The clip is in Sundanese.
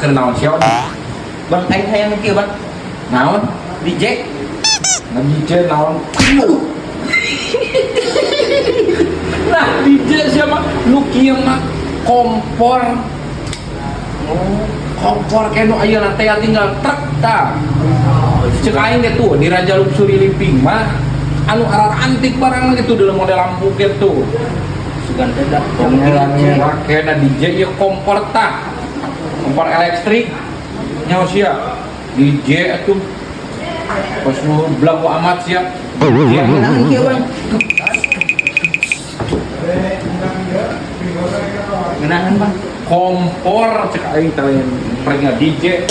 Nanyakeun naon sia? Bang, aing hayang nu kieu, Bang. Naon? DJ. Nah, DJ naon? Nah, DJ siapa? Nu kieu mah kompor. Oh, kompor kayak nu ayeuna teh tinggal truk tah. Cek aing ge tuh di Raja Luxury Living mah anu antik barang gitu dalam model lampu gitu. Sugan teh da. Make na DJ ieu kompor tah. Kompor elektrik. Nyaho sia. DJ atuh. Pas nu belagu amat sia. DJ. Ngeunaan kieu, Bang. Ngeunaan, Bang. Kompor cek aing teh lain pernah DJ.